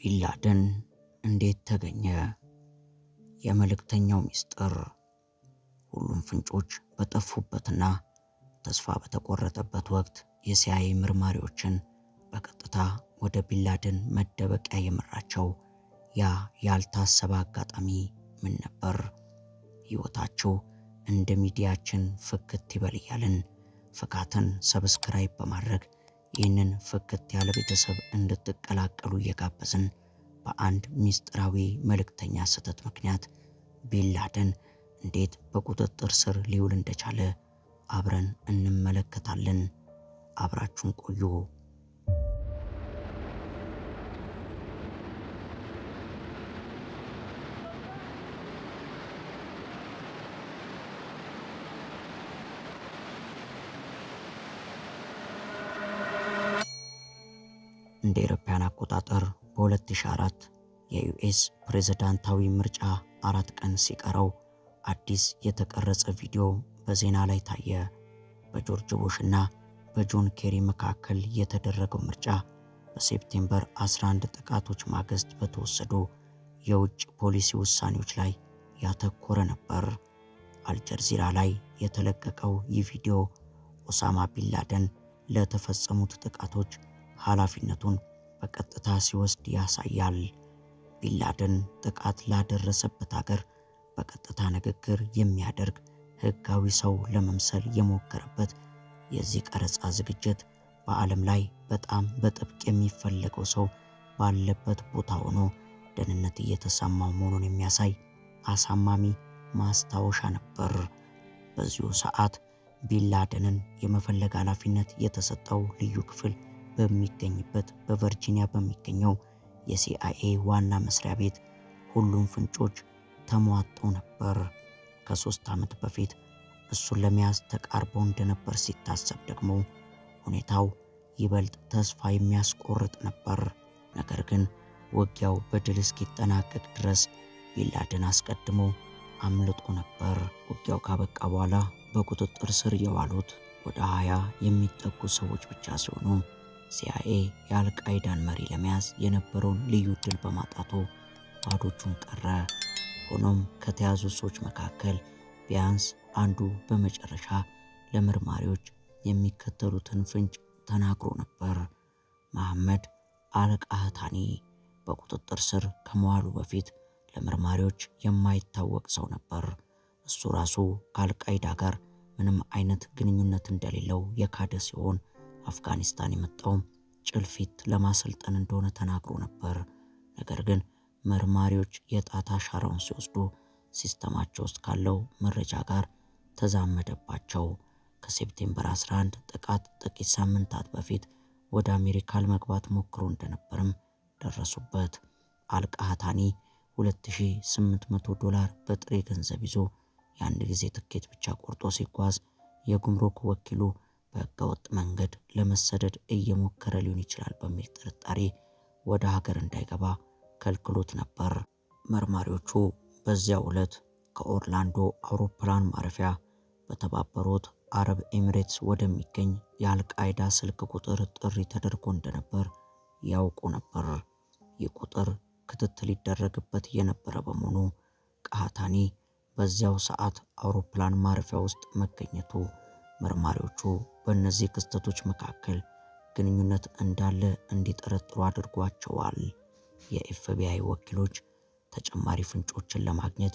ቢንላደን እንዴት ተገኘ? የመልእክተኛው ሚስጥር። ሁሉም ፍንጮች በጠፉበትና ተስፋ በተቆረጠበት ወቅት የሲአይኤ መርማሪዎችን በቀጥታ ወደ ቢንላደን መደበቂያ የመራቸው ያ ያልታሰበ አጋጣሚ ምን ነበር? ሕይወታችሁ እንደ ሚዲያችን ፍክት ይበል እያልን ፍካትን subscribe በማድረግ ይህንን ፍክት ያለ ቤተሰብ እንድትቀላቀሉ እየጋበዝን፣ በአንድ ሚስጥራዊ መልእክተኛ ስህተት ምክንያት ቢንላደን እንዴት በቁጥጥር ስር ሊውል እንደቻለ አብረን እንመለከታለን። አብራችሁን ቆዩ። እንደ አውሮፓውያን አቆጣጠር በ2004 የዩኤስ ፕሬዝዳንታዊ ምርጫ 4 ቀን ሲቀረው አዲስ የተቀረጸ ቪዲዮ በዜና ላይ ታየ። በጆርጅ ቡሽ እና በጆን ኬሪ መካከል የተደረገው ምርጫ በሴፕቴምበር 11 ጥቃቶች ማግስት በተወሰዱ የውጭ ፖሊሲ ውሳኔዎች ላይ ያተኮረ ነበር። አልጀዚራ ላይ የተለቀቀው ይህ ቪዲዮ ኦሳማ ቢንላደን ለተፈጸሙት ጥቃቶች ኃላፊነቱን በቀጥታ ሲወስድ ያሳያል። ቢንላደን ጥቃት ላደረሰበት ሀገር በቀጥታ ንግግር የሚያደርግ ሕጋዊ ሰው ለመምሰል የሞከረበት የዚህ ቀረጻ ዝግጅት በዓለም ላይ በጣም በጥብቅ የሚፈለገው ሰው ባለበት ቦታ ሆኖ ደህንነት እየተሰማው መሆኑን የሚያሳይ አሳማሚ ማስታወሻ ነበር። በዚሁ ሰዓት ቢንላደንን የመፈለግ ኃላፊነት የተሰጠው ልዩ ክፍል በሚገኝበት በቨርጂኒያ በሚገኘው የሲአይኤ ዋና መስሪያ ቤት ሁሉም ፍንጮች ተሟጠው ነበር። ከ3 ዓመት በፊት እሱን ለመያዝ ተቃርቦ እንደነበር ሲታሰብ ደግሞ ሁኔታው ይበልጥ ተስፋ የሚያስቆርጥ ነበር። ነገር ግን ውጊያው በድል እስኪጠናቀቅ ድረስ ቢንላደን አስቀድሞ አምልጦ ነበር። ውጊያው ካበቃ በኋላ በቁጥጥር ስር የዋሉት ወደ 20 የሚጠጉ ሰዎች ብቻ ሲሆኑ፣ ሲአይኤ የአልቃይዳን መሪ ለመያዝ የነበረውን ልዩ ዕድል በማጣቱ ባዶ እጁን ቀረ። ሆኖም ከተያዙ ሰዎች መካከል ቢያንስ አንዱ በመጨረሻ ለመርማሪዎች የሚከተሉትን ፍንጭ ተናግሮ ነበር። መሐመድ አልቃህታኒ በቁጥጥር ስር ከመዋሉ በፊት ለመርማሪዎች የማይታወቅ ሰው ነበር። እሱ ራሱ ከአልቃይዳ ጋር ምንም አይነት ግንኙነት እንደሌለው የካደ ሲሆን፣ አፍጋኒስታን የመጣውም ጭልፊት ለማሰልጠን እንደሆነ ተናግሮ ነበር። ነገር ግን መርማሪዎች የጣት አሻራውን ሲወስዱ ሲስተማቸው ውስጥ ካለው መረጃ ጋር ተዛመደባቸው። ከሴፕቴምበር 11 ጥቃት ጥቂት ሳምንታት በፊት ወደ አሜሪካ ለመግባት ሞክሮ እንደነበርም ደረሱበት። አልቃህታኒ 2800 ዶላር በጥሬ ገንዘብ ይዞ የአንድ ጊዜ ትኬት ብቻ ቆርጦ ሲጓዝ የጉምሩክ ወኪሉ በህገወጥ መንገድ ለመሰደድ እየሞከረ ሊሆን ይችላል በሚል ጥርጣሬ ወደ ሀገር እንዳይገባ ከልክሎት ነበር። መርማሪዎቹ በዚያው ዕለት ከኦርላንዶ አውሮፕላን ማረፊያ በተባበሩት አረብ ኤሚሬትስ ወደሚገኝ የአልቃይዳ ስልክ ቁጥር ጥሪ ተደርጎ እንደነበር ያውቁ ነበር። ይህ ቁጥር ክትትል ይደረግበት የነበረ በመሆኑ ቃህታኒ በዚያው ሰዓት አውሮፕላን ማረፊያ ውስጥ መገኘቱ መርማሪዎቹ በእነዚህ ክስተቶች መካከል ግንኙነት እንዳለ እንዲጠረጥሩ አድርጓቸዋል። የኤፍቢአይ ወኪሎች ተጨማሪ ፍንጮችን ለማግኘት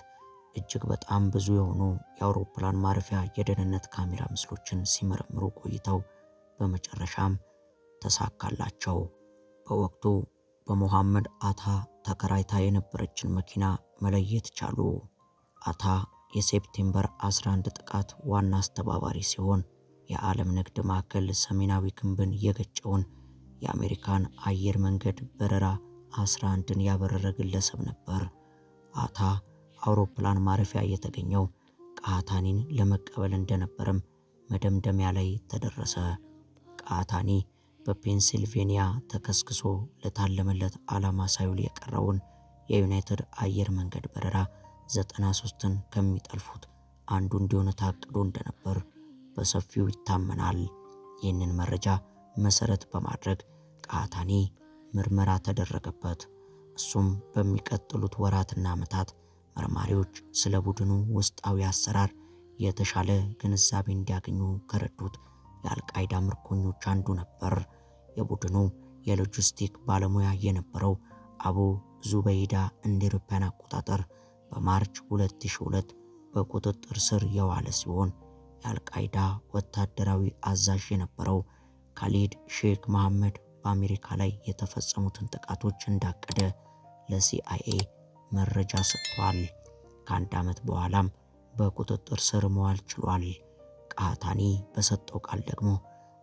እጅግ በጣም ብዙ የሆኑ የአውሮፕላን ማረፊያ የደህንነት ካሜራ ምስሎችን ሲመረምሩ ቆይተው በመጨረሻም ተሳካላቸው። በወቅቱ በሞሐመድ አታ ተከራይታ የነበረችን መኪና መለየት ቻሉ። አታ የሴፕቴምበር 11 ጥቃት ዋና አስተባባሪ ሲሆን፣ የዓለም ንግድ ማዕከል ሰሜናዊ ግንብን የገጨውን የአሜሪካን አየር መንገድ በረራ 11ን ያበረረ ግለሰብ ነበር። አታ አውሮፕላን ማረፊያ የተገኘው ቃታኒን ለመቀበል እንደነበረም መደምደሚያ ላይ ተደረሰ። ቃታኒ በፔንሲልቬኒያ ተከስክሶ ለታለመለት ዓላማ ሳይውል የቀረውን የዩናይትድ አየር መንገድ በረራ 93ን ከሚጠልፉት አንዱ እንዲሆነ ታቅዶ እንደነበር በሰፊው ይታመናል። ይህንን መረጃ መሰረት በማድረግ ቃታኒ ምርመራ ተደረገበት። እሱም በሚቀጥሉት ወራትና ዓመታት መርማሪዎች ስለ ቡድኑ ውስጣዊ አሰራር የተሻለ ግንዛቤ እንዲያገኙ ከረዱት የአልቃይዳ ምርኮኞች አንዱ ነበር። የቡድኑ የሎጂስቲክ ባለሙያ የነበረው አቡ ዙበይዳ እንደ አውሮፓውያን አቆጣጠር በ March 2002 በቁጥጥር ስር የዋለ ሲሆን፣ የአልቃይዳ ወታደራዊ አዛዥ የነበረው ካሊድ ሼክ መሐመድ በአሜሪካ ላይ የተፈጸሙትን ጥቃቶች እንዳቀደ ለሲአይኤ መረጃ ሰጥቷል። ከአንድ ዓመት በኋላም በቁጥጥር ስር መዋል ችሏል። ቃታኒ በሰጠው ቃል ደግሞ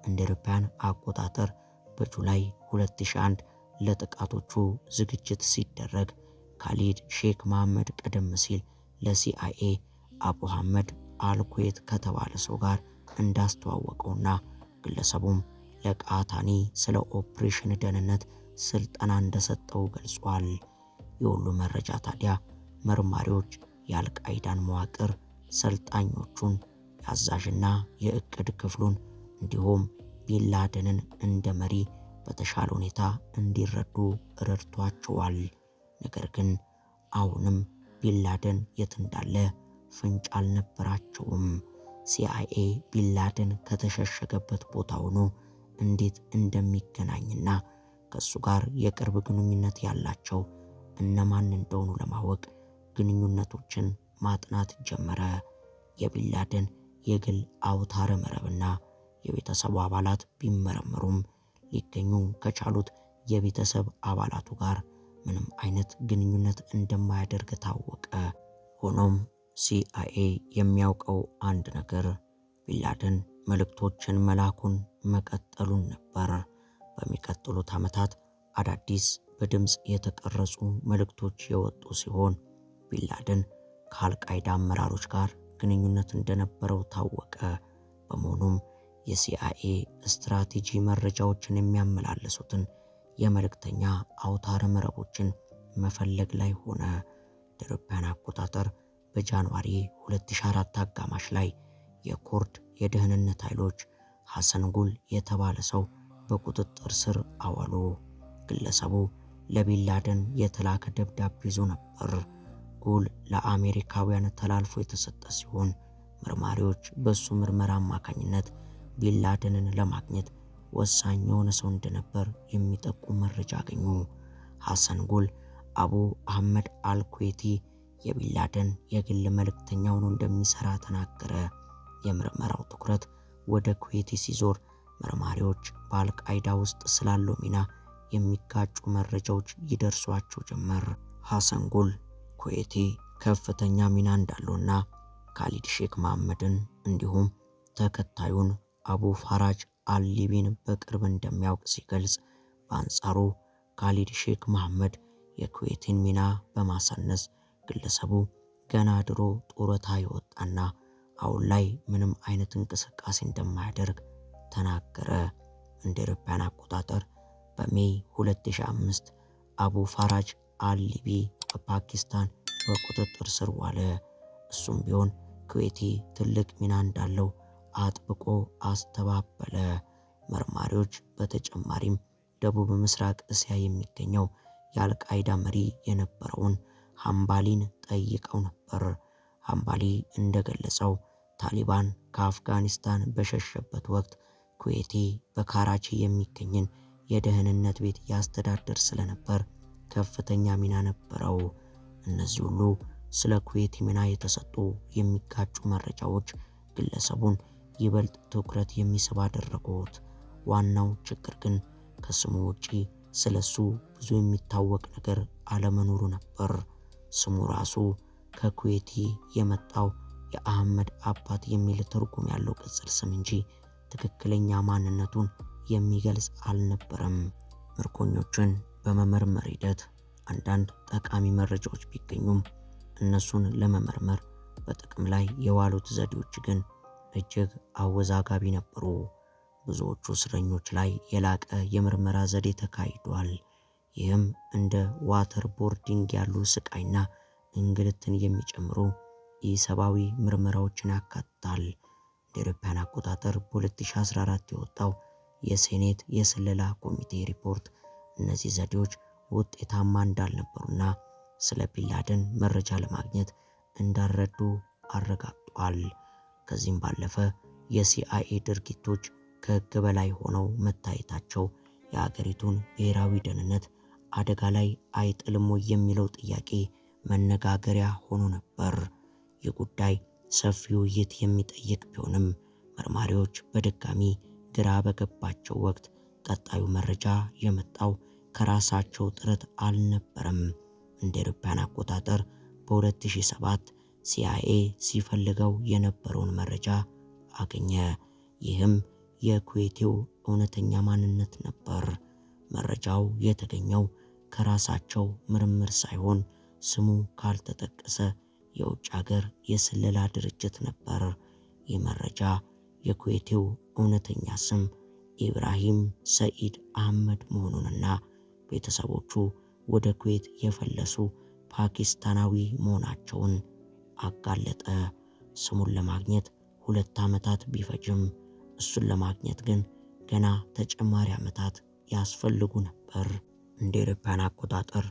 እንደ አውሮፓውያን አቆጣጠር በ July 2001 ለጥቃቶቹ ዝግጅት ሲደረግ ካሊድ ሼክ መሐመድ ቀደም ሲል ለሲአይኤ አቡ ሐመድ አልኩዌት ከተባለ ሰው ጋር እንዳስተዋወቀውና ግለሰቡም ለቃታኒ ስለ ኦፕሬሽን ደህንነት ስልጠና እንደሰጠው ገልጿል። የሁሉ መረጃ ታዲያ መርማሪዎች የአልቃይዳን መዋቅር፣ ሰልጣኞቹን፣ የአዛዥና የእቅድ ክፍሉን እንዲሁም ቢንላደንን እንደ መሪ በተሻለ ሁኔታ እንዲረዱ ረድቷቸዋል። ነገር ግን አሁንም ቢንላደን የት እንዳለ ፍንጭ አልነበራቸውም። ሲአይኤ ቢንላደን ከተሸሸገበት ቦታ ሆኖ እንዴት እንደሚገናኝና ከእሱ ጋር የቅርብ ግንኙነት ያላቸው እነማን እንደሆኑ ለማወቅ ግንኙነቶችን ማጥናት ጀመረ። የቢንላደን የግል አውታረ መረብና የቤተሰቡ አባላት ቢመረመሩም ሊገኙ ከቻሉት የቤተሰብ አባላቱ ጋር ምንም አይነት ግንኙነት እንደማያደርግ ታወቀ። ሆኖም ሲአይኤ የሚያውቀው አንድ ነገር ቢንላደን መልእክቶችን መላኩን መቀጠሉን ነበር። በሚቀጥሉት ዓመታት አዳዲስ በድምፅ የተቀረጹ መልእክቶች የወጡ ሲሆን ቢንላደን ከአልቃይዳ አመራሮች ጋር ግንኙነት እንደነበረው ታወቀ። በመሆኑም የሲአይኤ ስትራቴጂ መረጃዎችን የሚያመላልሱትን የመልእክተኛ አውታረ መረቦችን መፈለግ ላይ ሆነ። እንደ አውሮፓውያን አቆጣጠር በ January 2004 አጋማሽ ላይ የኩርድ የደህንነት ኃይሎች ሐሰን ጉል የተባለ ሰው በቁጥጥር ስር አዋሉ። ግለሰቡ ለቢንላደን የተላከ ደብዳቤ ይዞ ነበር። ጉል ለአሜሪካውያን ተላልፎ የተሰጠ ሲሆን መርማሪዎች በሱ ምርመራ አማካኝነት ቢንላደንን ለማግኘት ወሳኝ የሆነ ሰው እንደነበር የሚጠቁም መረጃ አገኙ። ሐሰን ጉል አቡ አህመድ አልኩዌቲ የቢንላደን የግል መልእክተኛ ሆኖ እንደሚሰራ ተናገረ። የምርመራው ትኩረት ወደ ኩዌቲ ሲዞር መርማሪዎች በአልቃይዳ ውስጥ ስላለው ሚና የሚጋጩ መረጃዎች ይደርሷቸው ጀመር። ሐሰን ጉል ኩዌቲ ከፍተኛ ሚና እንዳለውና ካሊድ ሼክ መሐመድን እንዲሁም ተከታዩን አቡ ፋራጅ አልሊቢን በቅርብ እንደሚያውቅ ሲገልጽ፣ በአንጻሩ ካሊድ ሼክ መሐመድ የኩዌቲን ሚና በማሳነስ ግለሰቡ ገና ድሮ ጡረታ የወጣና አሁን ላይ ምንም አይነት እንቅስቃሴ እንደማያደርግ ተናገረ። እንደ አውሮፓውያን አቆጣጠር በ May 2005 አቡ ፋራጅ አልሊቢ በፓኪስታን በቁጥጥር ስር ዋለ። እሱም ቢሆን ኩዌቲ ትልቅ ሚና እንዳለው አጥብቆ አስተባበለ። መርማሪዎች በተጨማሪም ደቡብ ምስራቅ እስያ የሚገኘው የአልቃይዳ መሪ የነበረውን ሃምባሊን ጠይቀው ነበር። ሃምባሊ እንደገለጸው ታሊባን ከአፍጋኒስታን በሸሸበት ወቅት ኩዌቲ በካራቺ የሚገኝን የደህንነት ቤት ያስተዳድር ስለነበር ከፍተኛ ሚና ነበረው። እነዚህ ሁሉ ስለ ኩዌቲ ሚና የተሰጡ የሚጋጩ መረጃዎች ግለሰቡን ይበልጥ ትኩረት የሚስብ አደረጉት። ዋናው ችግር ግን ከስሙ ውጪ ስለሱ ብዙ የሚታወቅ ነገር አለመኖሩ ነበር። ስሙ ራሱ ከኩዌቲ የመጣው የአህመድ አባት የሚል ትርጉም ያለው ቅጽል ስም እንጂ ትክክለኛ ማንነቱን የሚገልጽ አልነበረም። ምርኮኞችን በመመርመር ሂደት አንዳንድ ጠቃሚ መረጃዎች ቢገኙም እነሱን ለመመርመር በጥቅም ላይ የዋሉት ዘዴዎች ግን እጅግ አወዛጋቢ ነበሩ። ብዙዎቹ እስረኞች ላይ የላቀ የምርመራ ዘዴ ተካሂዷል። ይህም እንደ waterboarding ያሉ ስቃይና እንግልትን የሚጨምሩ ኢሰብአዊ ምርመራዎችን ያካትታል። እንደ አውሮፓውያን አቆጣጠር በ2014 የወጣው የሴኔት የስለላ ኮሚቴ ሪፖርት እነዚህ ዘዴዎች ውጤታማ እንዳልነበሩና ስለ ቢንላደን መረጃ ለማግኘት እንዳልረዱ አረጋግጧል። ከዚህም ባለፈ የሲአይኤ ድርጊቶች ከሕግ በላይ ሆነው መታየታቸው የአገሪቱን ብሔራዊ ደህንነት አደጋ ላይ አይጥልም ወይ የሚለው ጥያቄ መነጋገሪያ ሆኖ ነበር። ይህ ጉዳይ ሰፊ ውይይት የሚጠይቅ ቢሆንም መርማሪዎች በድጋሚ ግራ በገባቸው ወቅት ቀጣዩ መረጃ የመጣው ከራሳቸው ጥረት አልነበረም። እንደ አውሮፓውያን አቆጣጠር በ2007 ሲአይኤ ሲፈልገው የነበረውን መረጃ አገኘ። ይህም የኩዌቴው እውነተኛ ማንነት ነበር። መረጃው የተገኘው ከራሳቸው ምርምር ሳይሆን ስሙ ካልተጠቀሰ የውጭ ሀገር የስለላ ድርጅት ነበር። ይህ መረጃ የኩዌቴው እውነተኛ ስም ኢብራሂም ሰኢድ አህመድ መሆኑንና ቤተሰቦቹ ወደ ኩዌት የፈለሱ ፓኪስታናዊ መሆናቸውን አጋለጠ። ስሙን ለማግኘት 2 ዓመታት ቢፈጅም እሱን ለማግኘት ግን ገና ተጨማሪ ዓመታት ያስፈልጉ ነበር። እንደ አውሮፓውያን አቆጣጠር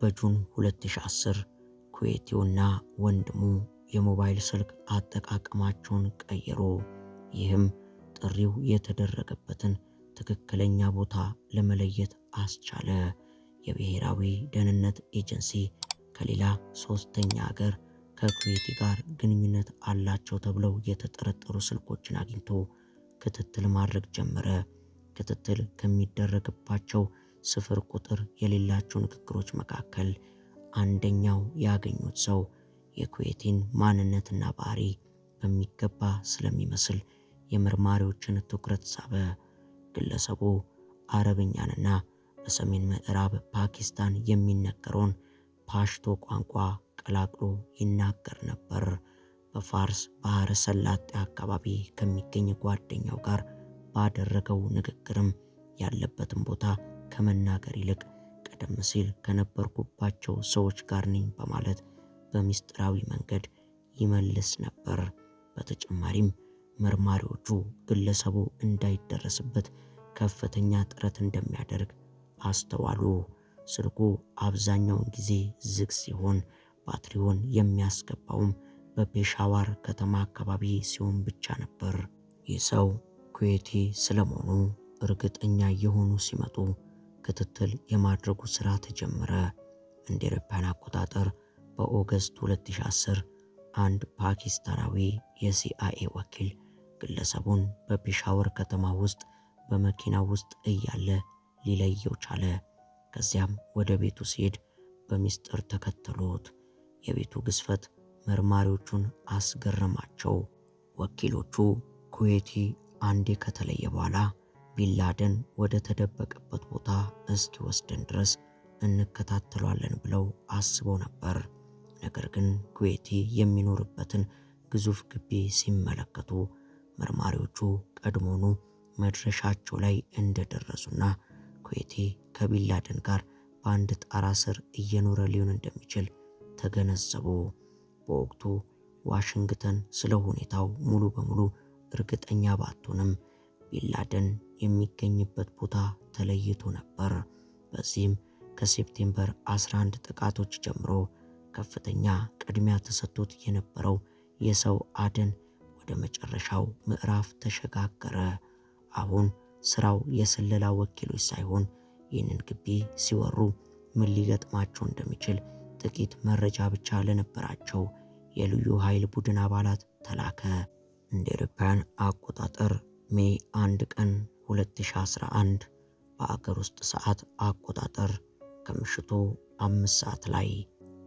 በ June 2010 ኩዌቲውና ወንድሙ የሞባይል ስልክ አጠቃቀማቸውን ቀየሩ። ይህም ጥሪው የተደረገበትን ትክክለኛ ቦታ ለመለየት አስቻለ። የብሔራዊ ደህንነት ኤጀንሲ ከሌላ ሶስተኛ ሀገር ከኩዌቲ ጋር ግንኙነት አላቸው ተብለው የተጠረጠሩ ስልኮችን አግኝቶ ክትትል ማድረግ ጀመረ። ክትትል ከሚደረግባቸው ስፍር ቁጥር የሌላቸው ንግግሮች መካከል አንደኛው ያገኙት ሰው የኩዌቲን ማንነትና ባህሪ በሚገባ ስለሚመስል የመርማሪዎችን ትኩረት ሳበ። ግለሰቡ አረብኛንና በሰሜን ምዕራብ ፓኪስታን የሚነገረውን ፓሽቶ ቋንቋ ቀላቅሎ ይናገር ነበር። በፋርስ ባህረ ሰላጤ አካባቢ ከሚገኝ ጓደኛው ጋር ባደረገው ንግግርም ያለበትን ቦታ ከመናገር ይልቅ ቀደም ሲል ከነበርኩባቸው ሰዎች ጋር ነኝ በማለት በሚስጥራዊ መንገድ ይመልስ ነበር። በተጨማሪም መርማሪዎቹ ግለሰቡ እንዳይደረስበት ከፍተኛ ጥረት እንደሚያደርግ አስተዋሉ። ስልኩ አብዛኛውን ጊዜ ዝግ ሲሆን ባትሪውን የሚያስገባውም በፔሻዋር ከተማ አካባቢ ሲሆን ብቻ ነበር። ይህ ሰው ኩዌቲ ስለመሆኑ እርግጠኛ የሆኑ ሲመጡ ክትትል የማድረጉ ስራ ተጀመረ። እንደ አውሮፓውያን አቆጣጠር በ August 2010 አንድ ፓኪስታናዊ የሲአይኤ ወኪል ግለሰቡን በፔሻወር ከተማ ውስጥ በመኪና ውስጥ እያለ ሊለየው ቻለ። ከዚያም ወደ ቤቱ ሲሄድ በሚስጥር ተከተሉት። የቤቱ ግዝፈት መርማሪዎቹን አስገረማቸው። ወኪሎቹ ኩዌቲ አንዴ ከተለየ በኋላ ቢንላደን ወደ ተደበቀበት ቦታ እስኪወስደን ድረስ እንከታተሏለን ብለው አስበው ነበር። ነገር ግን ኩዌቲ የሚኖርበትን ግዙፍ ግቢ ሲመለከቱ መርማሪዎቹ ቀድሞውኑ መድረሻቸው ላይ እንደደረሱና ኩዌቲ ከቢንላደን ጋር በአንድ ጣራ ስር እየኖረ ሊሆን እንደሚችል ተገነዘቡ። በወቅቱ ዋሽንግተን ስለ ሁኔታው ሙሉ በሙሉ እርግጠኛ ባትሆንም ቢንላደን የሚገኝበት ቦታ ተለይቶ ነበር። በዚህም ከ September 11 ጥቃቶች ጀምሮ ከፍተኛ ቅድሚያ ተሰጥቶት የነበረው የሰው አደን ወደ መጨረሻው ምዕራፍ ተሸጋገረ። አሁን ስራው የስለላ ወኪሎች ሳይሆን ይህንን ግቢ ሲወሩ ምን ሊገጥማቸው እንደሚችል ጥቂት መረጃ ብቻ ለነበራቸው የልዩ ኃይል ቡድን አባላት ተላከ። እንደ አውሮፓውያን አቆጣጠር May 1 ቀን 2011 በአገር ውስጥ ሰዓት አቆጣጠር ከምሽቱ 5 ሰዓት ላይ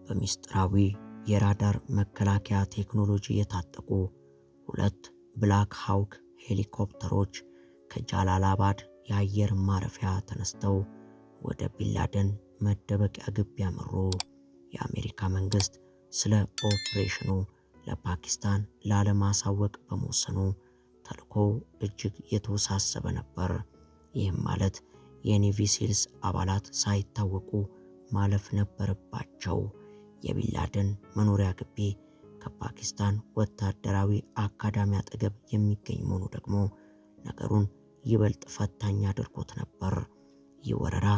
በሚስጥራዊ የራዳር መከላከያ ቴክኖሎጂ የታጠቁ ሁለት ብላክ ሃውክ ሄሊኮፕተሮች ከጃላላባድ የአየር ማረፊያ ተነስተው ወደ ቢንላደን መደበቂያ ግቢ አመሩ። የአሜሪካ መንግስት ስለ ኦፕሬሽኑ ለፓኪስታን ላለማሳወቅ በመወሰኑ ተልዕኮው እጅግ የተወሳሰበ ነበር። ይህም ማለት የ Navy SEALs አባላት ሳይታወቁ ማለፍ ነበረባቸው። የቢንላደን መኖሪያ ግቢ ከፓኪስታን ወታደራዊ አካዳሚ አጠገብ የሚገኝ መሆኑ ደግሞ ነገሩን ይበልጥ ፈታኝ አድርጎት ነበር። ይህ ወረራ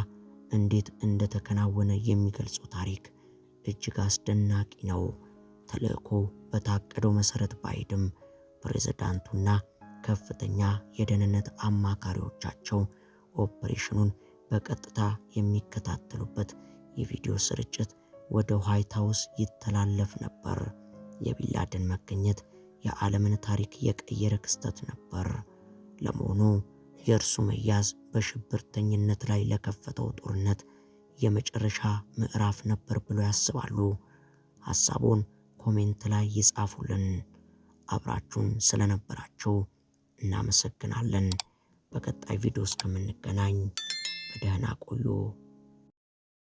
እንዴት እንደተከናወነ የሚገልጸው ታሪክ እጅግ አስደናቂ ነው። ተልእኮ በታቀደው መሰረት ባይሄድም ፕሬዝዳንቱና ከፍተኛ የደህንነት አማካሪዎቻቸው ኦፕሬሽኑን በቀጥታ የሚከታተሉበት የቪዲዮ ስርጭት ወደ ዋይት ሃውስ ይተላለፍ ነበር። የቢንላደን መገኘት የዓለምን ታሪክ የቀየረ ክስተት ነበር። ለመሆኑ የእርሱ መያዝ በሽብርተኝነት ላይ ለከፈተው ጦርነት የመጨረሻ ምዕራፍ ነበር ብሎ ያስባሉ? ሐሳቡን comment ላይ ይጻፉልን። አብራችሁን ስለነበራችሁ እናመሰግናለን። በቀጣይ ቪዲዮ እስከምንገናኝ በደህና ቆዩ።